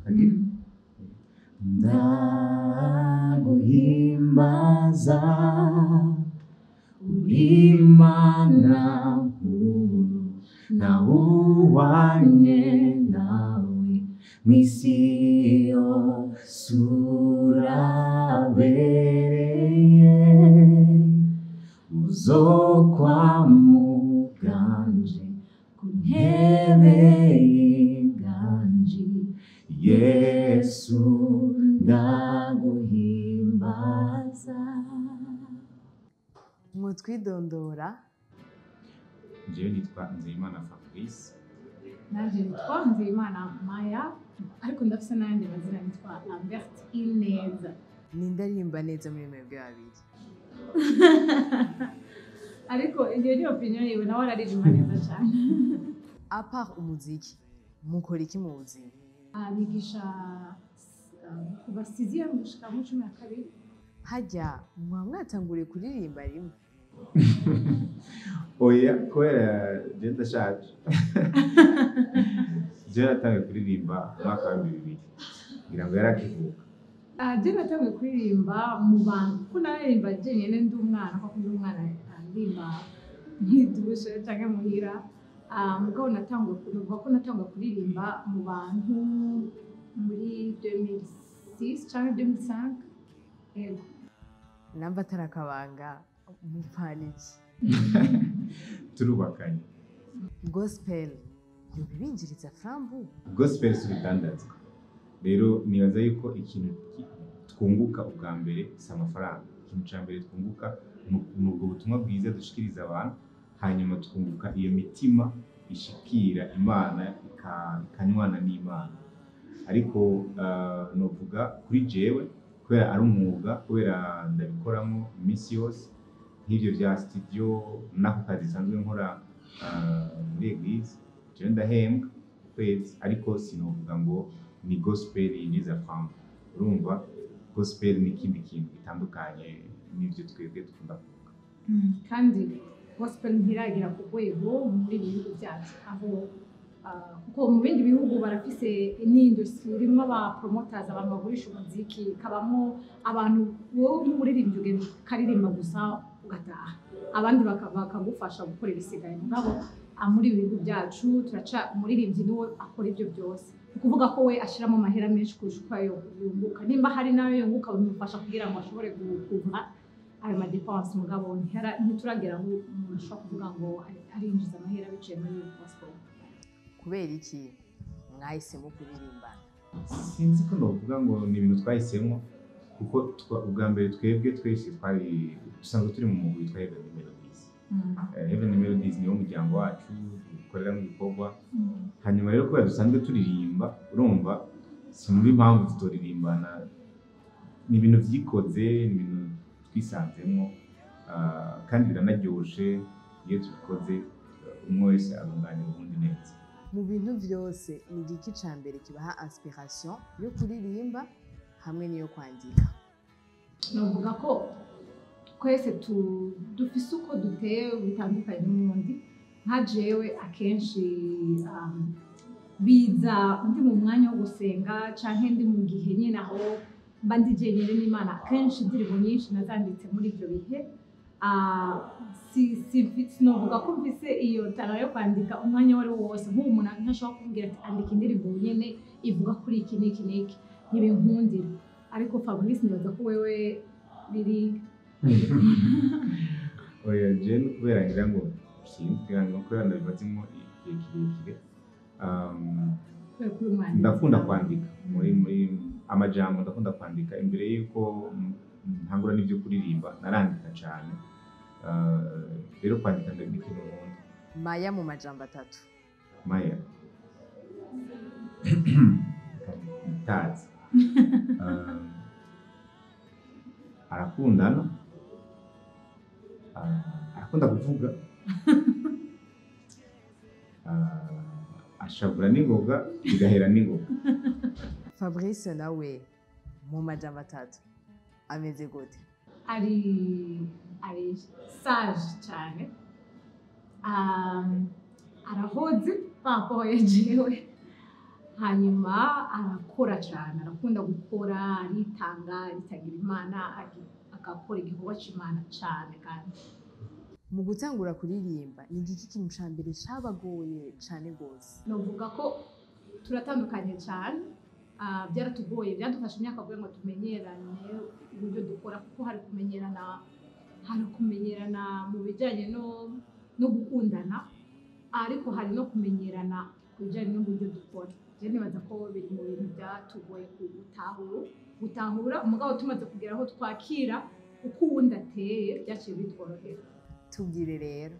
Kagira. Ndaguhimbaza, uri Imana nkuru, ntawuhwanye nawe mw'isi yose, urabereye, uzokwamuganje ku ntebe y'inganji, Yesu ndaguhimbaza. Mutwidondora. Jewe nitwa Nzeyimana Fabrice. Nanjye nitwa Nzeyimana Maya, ariko ndafise n'ayandi mazina, nitwa Lambert Ineza. Ninde aririmba neza muri mwebwe babiri? Ariko iyo ni opinion yiwe, nawe araririmba neza cyane. À part umuziki, mukora iki mu buzima? Nigisha kuva sixième gushika muri 12. Harya muba mwatanguriye kuririmba rimwe? Oya, kubera je ndashaje. Je natangiye kuririmba mu mwaka wa 2000, ngira ngo yarakivuka. Je natanguye kuririmba mu bantu kuko naririmba jenyine ndi umwana, kuko ndi umwana aririmba muri douche canke muhira. Mugabo natanguye, kuvuga ko natanguye kuririmba mu bantu muri 2006 canke 2005, yego. Namba atari akabanga, mupfana iki? Turubakanye. Gospel yoba ibinjiriza frambu? Gospel si urudandazwa. Rero nibaza yuko ikintu twunguka ubwa mbere si amafaranga. Ikintu cya mbere twunguka ni ubwo butumwa bwiza dushikiriza abantu, hanyuma twunguka iyo mitima ishikira Imana, ikanywana n'Imana. Ariko novuga kuri jewe, kubera ari umwuga, kubera ndabikoramo iminsi yose nk'ibyo bya studio n'ako kazi nsanzwe nkora muri église, jewe ndahembwa ku kwezi, ariko sinovuga ngo ni gospel yinjiza franc. Urumva, gospel ni ikindi kintu gitandukanye n'ibyo twebwe dukunda kuvuga. Kandi gospel ntiragera ku rwego muri ibi bihugu byacu aho kuko mu bindi bihugu barafise n'industry irimo aba promoters, abantu bagurisha umuziki, kabamo abantu. Wowe nk'umuririmbyi ugenda ukaririmba gusa ugataha, abandi bakagufasha gukora ibisigaye. Mugabo muri ibi bihugu byacu turaca umuririmbyi niwe akora ibyo byose, ni ukuvuga ko we ashiramo amahera menshi kurusha uko ayo yunguka. Nimba hari n'ayo yunguka, bimufasha kugira ngo ashobore kuvura ayo ma dépenses. Mugabo ntituragera aho umuntu ashobora kuvuga ngo arinjiza amahera biciye muri gospel. Kubera iki mwahisemo kuririmbana? Sinzi ko novuga ngo ni ibintu twahisemo, kuko ubwa mbere twebwe twese twari dusanzwe turi mu mugwi witwa Heavenly Melodies. Heavenly Melodies niwo muryango wacu dukoreramo ibikorwa. Hanyuma rero kubera dusanzwe turirimba, urumva sinumva impamvu tutoririmbana. Ni ibintu vyikoze, ni ibintu twisanzemo, kandi biranaryoshe iyo tubikoze, umwe wese arunganira uwundi neza. Mu bintu vyose, ni igiki ca mbere kibaha inspiration yo kuririmba hamwe n'iyo kwandika? Novuga ko twese dufise uko duteye bitandukanye n'uwundi. Nka jewe akenshi biza ndi mu mwanya wo gusenga canke ndi mu gihe nyene aho mba ndi jenyine n'Imana. Akenshi indirimbo nyinshi nazanditse muri ivyo bihe. Sinovuga ko mfise iyo talent yo kwandika umwanya uwo ari wo wose. Nk'ubu umuntu ntashobora kumbwira ati: "Andika indirimbo nyene ivuga kuri iki n'iki n'iki." Ntibinkundira. Ariko Fabrice, nibaza ko wewe biri Oya, je ni kubera ngira ngo sinzi, ngira ngo kubera ndabimazemo igihe kirekire. Kubera ko uri umwanditsi. Ndakunda kwandika muri amajambo, ndakunda kwandika. Imbere y'uko ntangura n'ibyo kuririmba narandika cyane. Rero kwandika ni ikintu nkunda. Maya, mu majambo atatu. Maya ntazi. Arakundana, arakunda kuvuga, ashavura n'ingoga bigahera n'ingoga. Fabrice nawe, mu majambo atatu, ameze gute? Ari sage cyane, arahoze par rapport ya jewe. Hanyuma arakora cyane, arakunda gukora, aritanga, aritangira Imana, agakora igikorwa c'Imana cyane. Kandi Mu gutangura kuririmba, ni igiki kintu ca mbere cabagoye cane gose? Novuga ko turatandukanye cyane. Byaratugoye, byadufashe imyaka kugira ngo tumenyerane uburyo dukora, kuko hari kumenyerana mu bijyanye no gukundana, ariko hari no kumenyerana ku bijyanye n'uburyo dukora. Je nibaza ko biri mu bintu byatugoye gutahura. Umugabo tumaze kugera aho twakira uko uwundi ateye, byaciye bitworohera. Tubwire rero,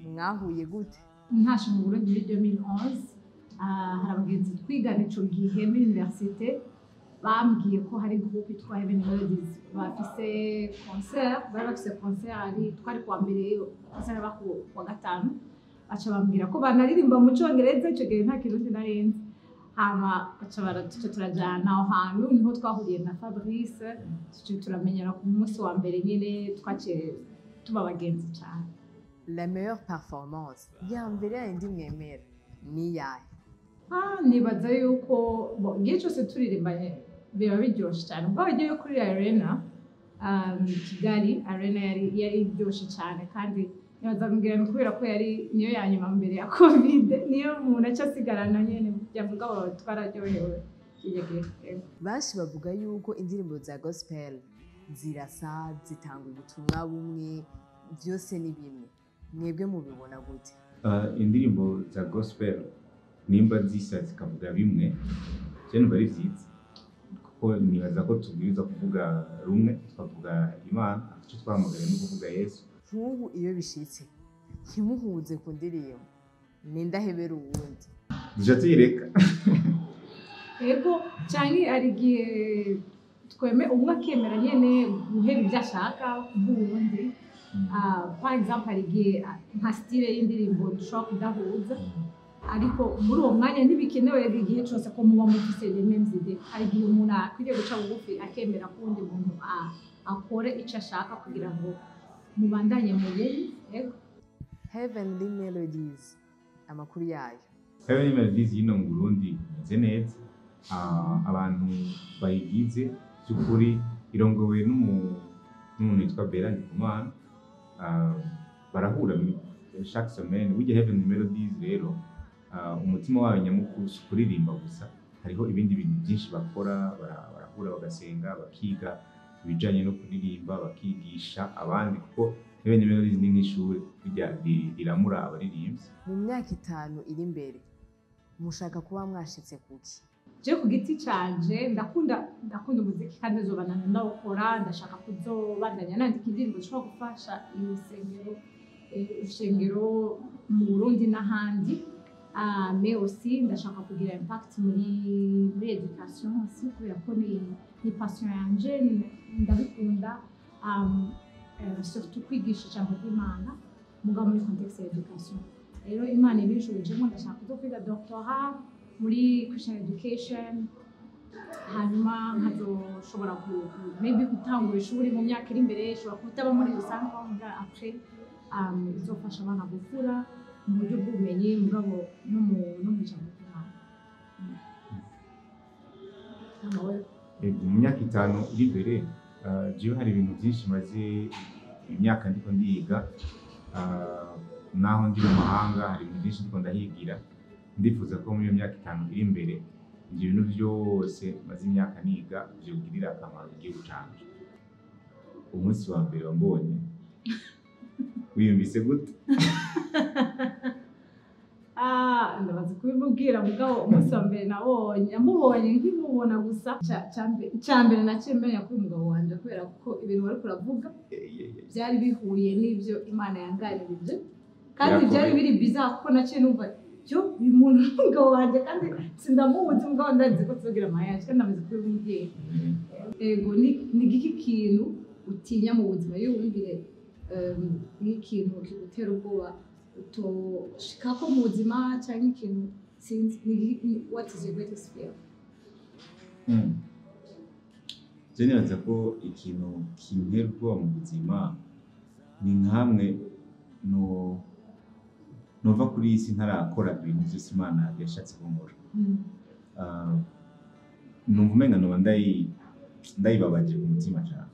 mwahuye gute? Ntashe mu Burundi muri 2011, hari abagenzi twigana ico gihe muri université bambwiye ko hari groupe yitwa Heaven Melodies bafise concert. Bari bafise concert, ari twari kuwa mbere, concert yaba ku wa gatanu. Baca bambwira ko banaririmba mu Congereza, ico gihe nta Kirundi narinzi. Hama baca baratuca, turajana aho hantu, niho twahuriye na Fabrice, tuca turamenyana ku munsi wa mbere nyene, twaciye tuba abagenzi cane. La meilleure performance ya mbere yayindi mwemera ni iyahe? Nibaza yuko bo, igihe cyose turirimbanye biba biryoshe cyane. Ubwo wagiye kuri Arena, Kigali Arena, yari iryoshe cyane. Kandi nibaza mbwira ni kubera ko yari niyo ya nyuma mbere ya Covid, niyo umuntu aca asigarana nyene, yavuga ngo twararyohewe kirya gihe. Yego. Benshi bavuga yuko indirimbo za gospel zirasa, zitanga ubutumwa bumwe, byose ni bimwe. Mwebwe mubibona gute? Indirimbo za gospel nimba zisa zikavuga bimwe, je numva ari vyiza, kuko nibaza ko tubwiriza kuvuga rumwe, tukavuga Imana. Icyo twahamagariwe no kuvuga Yesu. Nk'ubu iyo bishitse ntimuhuze ku ndirimbo, ninde ahebera uwundi? Duca tuyireka. Ego, cyane hari igihe tweme umwe akemera nyene guheba ibyo ashaka kubw'uwundi. Par exemple, hari igihe nka style y'indirimbo dushobora kudahuza, ariko muri uwo mwanya ntibikenewe igihe cyose ko muba mufise les mêmes idées. Hari igihe umuntu akwiriye guca bugufi, akemera ko uwundi muntu akore icyo ashaka kugira ngo mubandanye mu bumwe. Ego. Heavenly Melodies, amakuru yayo? Heavenly Melodies y'ino mu Burundi imeze neza. Abantu bayigize by'ukuri, irongowe n'umuntu witwa Bella Ndikumana. Barahura chaque semaine. Burya Heavenly Melodies rero, umutima wayo nyamukuru si ukuririmba gusa, hariho ibindi bintu byinshi bakora. Barahura bagasenga, bakiga ibijanye no kuririmba, bakigisha abandi, kuko Heavenly Melodies ni nk'ishuri burya riramura abaririmbyi. Mu myaka 5 iri imbere, mushaka kuba mwashitse kuki? Je ku giti canje ndakunda umuziki kandi nzobandanya ndawukora. Ndashaka kuzobandanya nandika indirimbo zishobora gufasha urusengero mu Burundi n'ahandi. Mais aussi ndashaka kugira impact muri education aussi, kubera ko ni passion yanje, ndabikunda, surtout kwigisha ijambo ry'Imana mugabo muri contexte ya education. Rero Imana ibinshubijemo, ndashaka kuzokwiga doctorat muri Christian education, hanyuma nkazoshobora maybe gutangura ishuri mu myaka iri imbere, ishobora kutaba muri rusange muga après, izofasha abana gukura mu buryo bw'ubumenyi, mugabo no mu ijambo ry'Imana. Hama wewe? Ego, mu myaka 5 iri imbere, jewe hari ibintu byinshi maze imyaka ndiko ndiga. Naho ndi mu mahanga, hari ibintu byinshi ndiko ndahigira. Ndifuza ko muri iyo myaka 5 iri imbere, ibyo bintu byose maze imyaka niga vyogirira akamaro igihugu canje. Umunsi wa mbere wambonye, wiyumvise gute? Ndabaza kubimubwira, mugabo umunsi wa mbere nabonye, namubonye nkimubona gusa, ca mbere naciye menya ko uyu mugabo wanje, kubera ko ibintu wariko uravuga byari bihuye n'ibyo Imana yanganirije, kandi Birakomeye. byari biri bizarre, kuko naciye numva byo uyu muntu ni umugabo wanjye, kandi sindamuzi, mugabo ndazi ko tuzogira mariage kandi ndamaze kubimubwira. Ego, ni giki kintu utinya mu buzima? Iyo wumvire nk'ikintu kigutera ubwoba utoshikako mu buzima, cyangwa ikintu sinzi, what is your greatest fear? Je nibaza ko ikintu kintera ubwoba mu buzima ni nkamwe no nova kuri iyi si ntarakora ibintu byose Imana yashatse ko nkora. Numva umenga noba ndayibabaje ku mutima cyane.